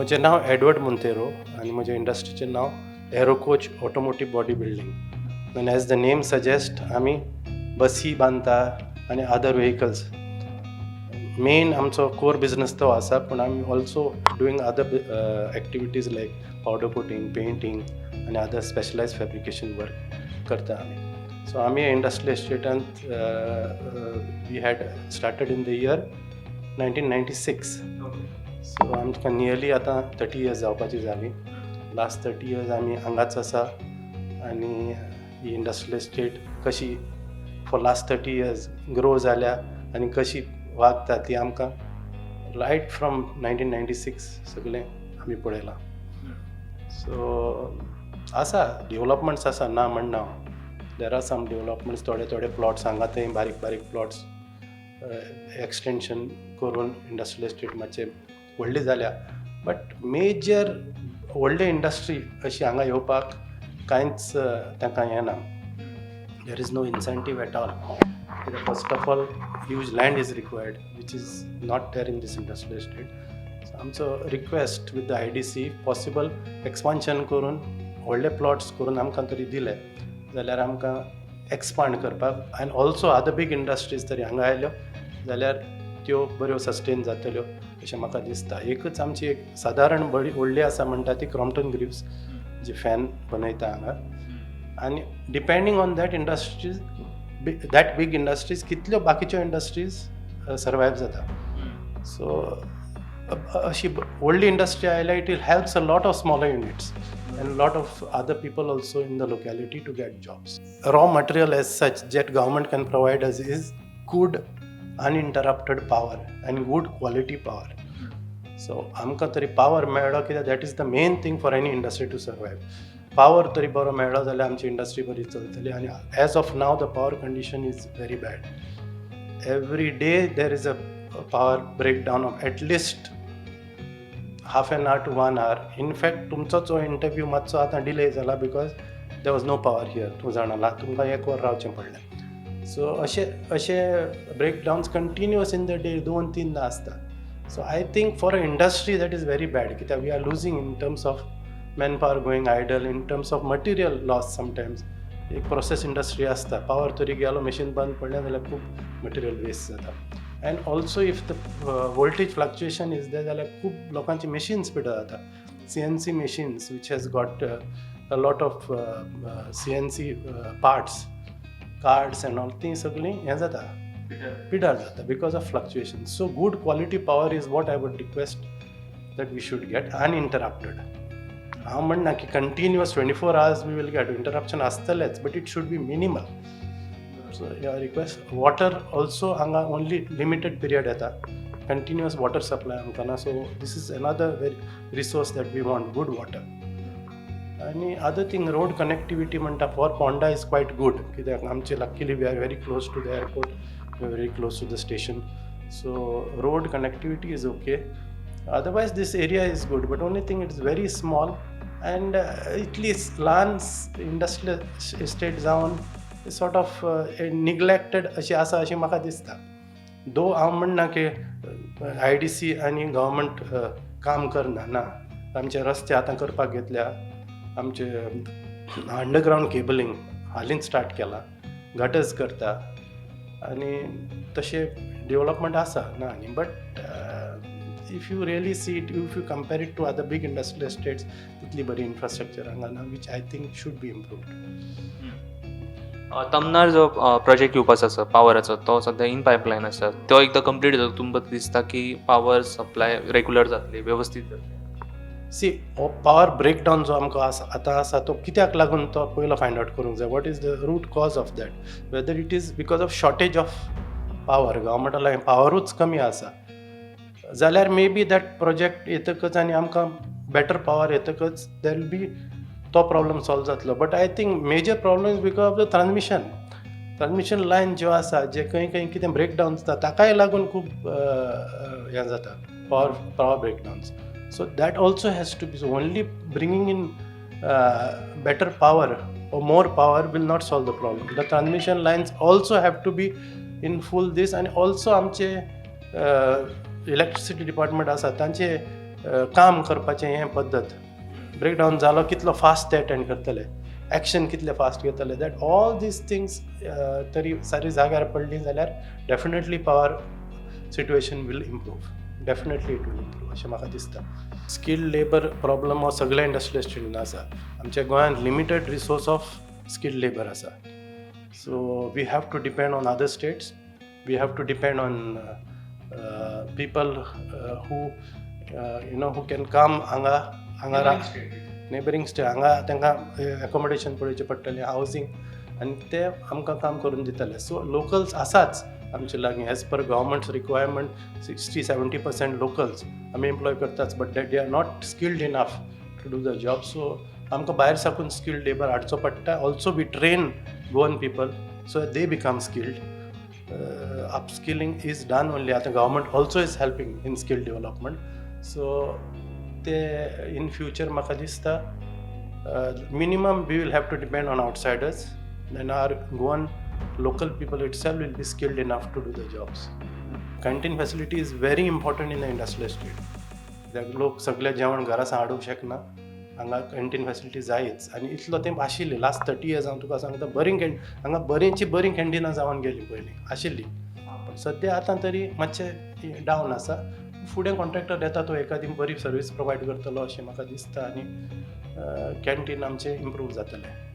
म्हजें नांव एडवर्ड मोंतेरो आनी म्हज्या इंडस्ट्रीचें नांव एरोकोच ऑटोमोटीव बॉडी बिल्डींग. आनी एज the name suggest, आमी बसी बांदता आनी अदर व्हेकल्स. मेन आमचो कोर बिजनस तो आसा, पूण आमी also doing other activities like powder coating, painting आनी अदर स्पेशलायज फॅब्रिकेशन वर्क करता आमी. सो आमी इंडस्ट्रियल एस्टेटांत we had started in the year 1996. So आमकां नियरली आतां 30 इयर्स जावपाची जाली. लास्ट 30 इयर्स आमी हांगाच आसा आनी ही इंडस्ट्रियल एस्टेट कशी for last 30 years grow जाल्या आनी कशी वागता ती आमकां right from 1996 सगळें आमी पळयलां. सो आसा, डेवलपमेंट्स आसा, ना म्हणना. There are some developments. थोडे थोडे प्लॉट्स हांगा थंय, बारीक बारीक प्लॉट्स एक्सटेंशन करून इंडस्ट्रियल एस्टेट मातशे व्हडली जाल्या, बट मेजर व्हडली इंडस्ट्री अशी हांगा येवपाक कांयच तांकां हें ना. There is no incentive at all कित्याक first of all, huge land is required, which is not there in this industrial estate. So आमचो request with the IDC, possible expansion करून, व्हडले प्लॉट्स करून आमकां तरी दिले जाल्यार आमकां एक्सपांड करपाक आनी ऑल्सो अदर बीग इंडस्ट्रीज तरी हांगा आयल्यो जाल्यार त्यो बऱ्यो सस्टेन जातल्यो अशें म्हाका दिसता. एकच आमची एक सादारण बरी व्हडली आसा म्हणटा ती क्रॉम्पटन ग्रीव्स, जी फॅन बनयता हांगा. आनी depending on that industries, that big industries, कितल्यो बाकीच्यो इंडस्ट्रीज सर्वायव जाता. सो अशी व्हडली इंडस्ट्री आयल्यार it will helps a lot of smaller units and lot of other people also in the locality to get jobs. Raw material as such that government can provide us is good uninterrupted power and good quality power. So आमकां तरी power मेळ्ळो कित्याक that is the main thing for any industry to survive. Power तरी बरो मेळ्ळो जाल्यार आमची industry बरी चलतली. आनी as of now, the power condition is very bad. Every day there is a power breakdown of at least half an hour to one hour. In fact, तुमचो जो interview मातसो आतां डिले जाला because there was no power here. तूं जाणा, तुमकां एक वर रावचें पडलें. सो अशे अशे breakdowns continuous in the day दोन तीनदां आसता. So I think for a industry that is very bad कित्याक we are losing in terms of manpower going idle, in terms of material loss sometimes. एक process industry आसता, power तरी गेलो, machine बंद पडलें जाल्यार खूब मटेरियल वेस्ट जाता. And also if the voltage fluctuation is there जाल्यार खूब लोकांची मशीन्स पिड्ड्यार जाता. CNC machines which has got a lot of CNC parts, cards and all, तीं सगळीं हें जाता, पिड्ड्यार जाता because of fluctuation. So good quality power is what I would request that we should get uninterrupted. हांव म्हणना की continuous 24 hours we will get. Interruption आसतलेंच, but it should be minimal. So your request. Water also हांगा only limited period येता. Continuous water supply आमकां ना. So this is another very resource that we want, good water. आनी other thing, road connectivity म्हणटा for Ponda is quite good कित्याक आमचे luckily we are very close to the airport, we are very close to the station, so road connectivity is okay. Otherwise, this area is good, but only thing, it is very small and इतली ल्हान industrial estate जावन sort of neglected अशी आसा अशें म्हाका दिसता. दो हांव म्हणना की आयडीसी आनी गव्हर्मेंट काम करना. ना, आमचे रस्ते आतां करपाक घेतल्या, आमचे अंडरग्रावंड केबलिंग हालींच स्टार्ट केलां, गटर्स करता आनी तशें डेवलपमेंट आसा, ना न्ही, but if you really see it, if you compare it to other big industrial estates, तितली बरी इन्फ्रास्ट्रक्चर हांगा ना, which I think should be improved. Tamnar जो प्रोजेक्ट येवपाचो आसा पावराचो, तो सद्या इन पायपलायन आसा. तो एकदां कंप्लीट जाता, तुमकां दिसता की पावर सप्लाय रेगुलर जातली, वेवस्थीत जातली? सी, हो पावर ब्रेकडावन जो आमकां आसा आतां आसा, तो कित्याक लागून तो पयलो फायंड आवट करूंक जाय. What is the root cause of that? Whether it is because of shortage of power, गव्हर्मेंटा लागीं पावरूच कमी आसा जाल्यार मे बी that project येतकच आनी आमकां बेटर पावर येतकच there will be तो प्रॉब्लम सॉल्व जातलो. But I think major problem is because of the transmission line ज्यो आसा, जे खंय खंय कितें ब्रेकडावन जाता, ताकाय लागून खूब हें जाता, power breakdowns. So that also has to be, so only bringing in better power or more power will not solve the problem. The transmission lines also have to be in full this. And also आमचे electricity department आसा, तांचे काम करपाचें हें पद्दत, breakdown जालो कितलो fast ते अटेंड करतले, एक्शन कितले फास्ट घेतले, that all these things तरी सारी जाग्यार पडली जाल्यार definitely power situation will improve, definitely it will improve अशें म्हाका दिसता. स्किल्ड लेबर प्रॉब्लम हो सगळ्या इंडस्ट्रियल इस्टेटीन आसा. आमच्या गोंयांत limited resource of skilled labour आसा, so we have to depend on other states, we have to depend on people who who can come हांगा, हांगा नेबरींग स्टेट, हांगा तांकां एकोमोडेशन पळोवचें पडटलें, हावजींग, आनी ते आमकां काम करून दितले. सो लोकल्स आसाच आमचे लागीं. As per government's requirement, 60-70% locals आमी एम्प्लॉय करताच, but that they are not skilled enough to do the job. So आमकां भायर साकून स्किल्ड लेबर हाडचो पडटा. Also we train Goan people so they become skilled. Upskilling is done only. आतां government also is helping in skill development, so ते in future म्हाका दिसता minimum we will have to depend on outsiders, then our Goan local people itself will be skilled enough to do the jobs. Canteen facility is very important in the industrial estate. कित्याक लोक सगळे जेवण घरा सावन हाडूंक शकना, हांगा canteen facility जायच. आनी इतलो तेंप आशिल्ली, लास्ट 30 इयर्स हांव तुका सांगता, बरीं कॅन्टीन हांगा, बरींची बरीं कॅन्टिनां जावन गेलीं, पयलीं आशिल्लीं, पूण सद्या आतां तरी मातशें डावन आसा. फुडें कॉन्ट्रॅक्टर येता तो एकादी बरी सर्वीस प्रोवायड करतलो अशें म्हाका दिसता आनी कॅन्टीन आमचें इम्प्रूव जातलें.